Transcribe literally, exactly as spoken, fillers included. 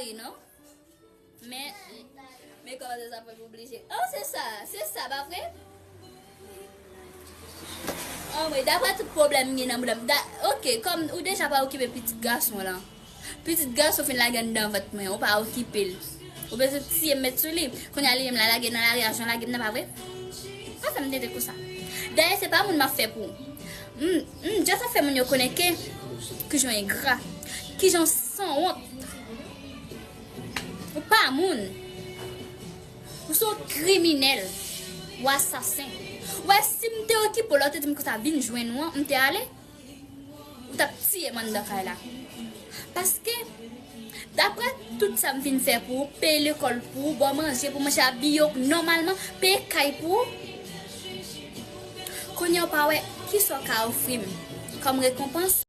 Mari, non? Men, men kòman sa fè pou oblije? Oh, se sa, se sa, pa vre? Oh, mwen, daprè tout pwoblèm m gen nan bouda m, da, ok, kòm ou deja pa okipe pitit gason w lan. Pitit gason fin lage anndan vant mwen, ou pa okipe l. Ou bezwen tiye m met sou li. Kounye a li menm la lage nan lari a, jan lage m nan pa vre? Pa fè m tenten konsa. Dayè, se pa moun m ap fè pou ou. M, m just ap fè moun yo konnen ke, kijan w engra, kijan w sanwont. Ou pa moun. Ou se yon kriminèl. Ou asasen. Ou wè, si m te okipe w, lè w te di m konsa, vin jwenn ou an, m te ale. Ou t ap tiye m anndan kay la. Paske, daprè tout sa m fin fè pou ou, peye lekòl pou ou, ba w manje pou w manje, abiye w nòmalman, peye kay pou ou, kounye a w pa wè kisa w ka ofri m kòm rekonpans?